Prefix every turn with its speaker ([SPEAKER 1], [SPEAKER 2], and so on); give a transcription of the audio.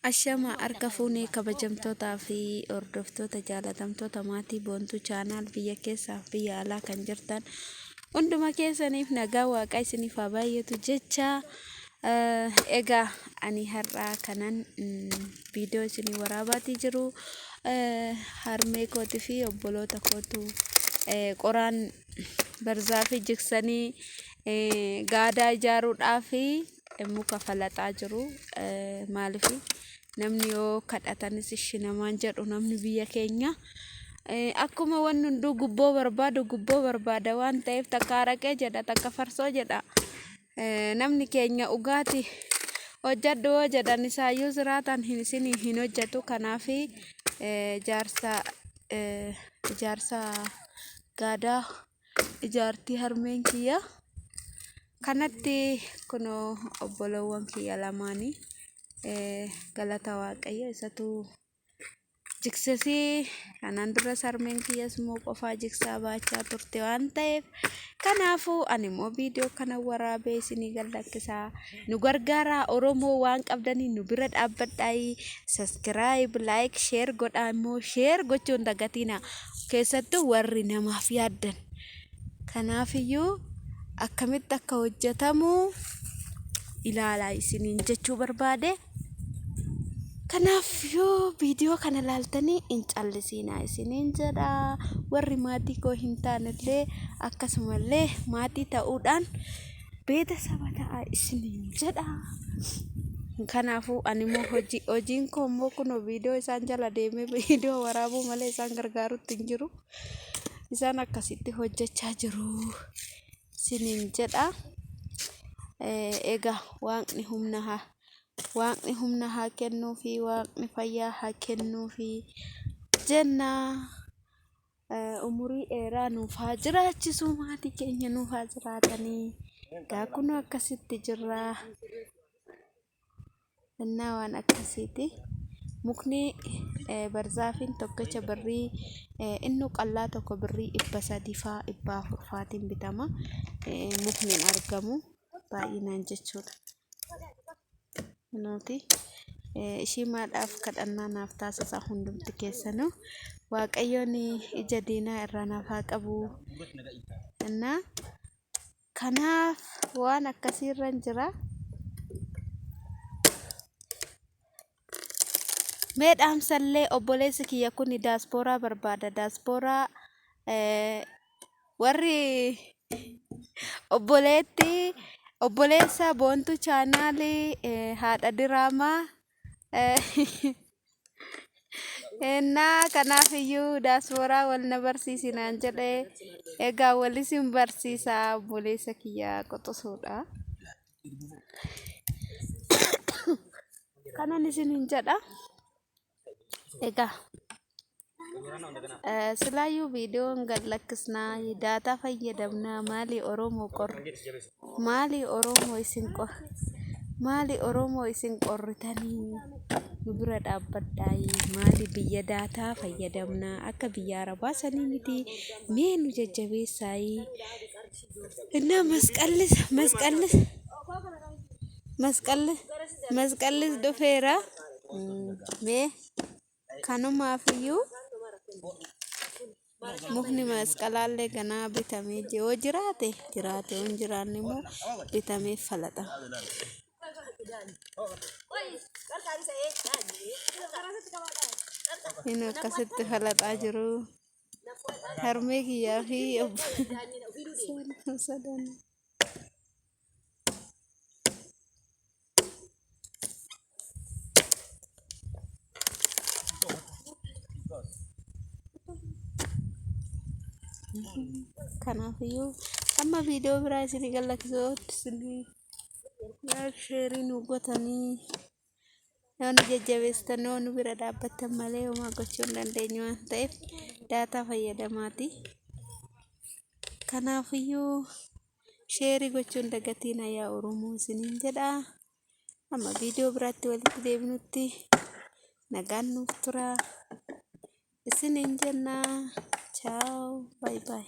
[SPEAKER 1] Ashama harka fuunee kabajamtootaa fi hordoftoota jaalatamtoota maatii Boontuu Channel biyya keessaaf biyya alaa kan jirtan hunduma keessaniif nagaa waaqaa isiniif haa baay'atu jecha. Egaa ani har'aa kanan viidiyoo isinii waraabaatii jiru harmee kootii fi obboloota kootu qoraan barzaafii jigsanii gaadaa ijaaruudhaaf muka falaxaa jiru. Maaliif namni yoo kadhatanis ishi namaan jedhu namni biyya keenya. Akkuma wanni hunduu gubboo barbaadu gubboo barbaada waan ta'eef takka araqee jedha takka farsoo jedha. Namni keenya dhugaati hojjedhu yoo jedhan isaayyuu siraataan hin isinii hin hojjetu. Kanaaf jaarsa ijaarsa gaadaa ijaartii harmeen kiyya. Kanatti kunoo obboloowwan kiyya lamaanii galata Waaqayyo isatu jigsesii kanaan duras harmeen kiyyas immoo qofaa jigsaa baachaa turte waan ta'eef kanaafuu ani immoo viidiyoo kana waraabee isinii gad lakkisaa nu gargaaraa Oromoo waan qabdanii nu bira dhaabbadhaa saskiraayib laayik sheer godhaa immoo sheer gochuu hin dagatiina keessattuu warri namaaf yaaddan Kanaafiyyuu akkamitti akka hojjetamu ilaalaa isiniin jechuu barbaade. Kanaaf yoo viidiyoo kana ilaaltanii hin callisiinaa isiniin jedha. Warri maatii koo hin taanellee akkasumallee maatii ta'uudhaan beeta saba ta'aa isiniin jedha. Kanaafuu ani immoo hojii hojiin koo immoo kunoo viidiyoo isaan jala deemee viidiyoo waraabuu malee isaan gargaarutti hin jiru. Isaan akkasitti hojjechaa jiru isiniin jedha. Egaa waaqni humna haa waaqni humna haa kennuufi waaqni fayyaa haa kennuufi jenna. Umurii dheeraa nuuf haa jiraachisu maatii keenya nuuf haa jiraatanii. Egaa kunoo akkasitti jirra. Innaa waan akkasiiti. Mukni barzaafiin tokkicha birrii innu qallaa tokko birrii 300 faa 400 faatiin bitama. Mukni hin argamu baay'inaan jechuudha. Kunooti ishii maadhaaf kadhannaa naaf taasisaa hundumti keessanuu. Waaqayyoon ija diinaa irraa naaf haa qabu. Innaa Kanaaf waan akkasiirran jira. Mee dhaamsallee obboleessi kiyya kun daaspooraa barbaada. Daaspooraa warri obboleetti obboleessa Boontuu chaanaalii haadha diraamaa Ennaa kanaaf iyyuu daaspooraa wal na barsiisi naan jedhe. Egaa wal isin barsiisa obboleessa kiyya quxusuudha. Kanan isinin jedha. Egaa Silaayyuu viidiyoon gad lakkisnaa daataa fayyadamnaa maali Oromoo qorri maali Oromoo isin qor maali Oromoo isin qorritanii nu bira dhaabbadhaa maali biyya daataa fayyadamnaa akka biyya Arabaa sanii miti mee nu jajjabeessaayii innaa masqallis masqallis masqalli masqallis dhufeera mee Kanumaafiyyuu mukni masqalaallee ganaa bitamee yoo jiraate jiraate yoo hin jiraanne immoo bitamee falaxama. Inni akkasitti falaxaa jiru. Harmee kiyyaa fi obbo sadan. Kanaafiyyuu amma viidiyoo biraa isinii gad lakkisuutti isinii laayik sheerii nu gotanii yoo nu jajjabeessitan yoo nu bira dhaabbattan malee homaa gochuu hin dandeenyu waan ta'eef daataa fayyadamaati. Kanaafiyyuu Sheerii gochuu hin dagatiina yaa Oromoo isiniin jedha. Amma viidiyoo biraatti walitti deebinutti nagaan nuuf tura. Isiniin jenna. Chaaw. Baay baay.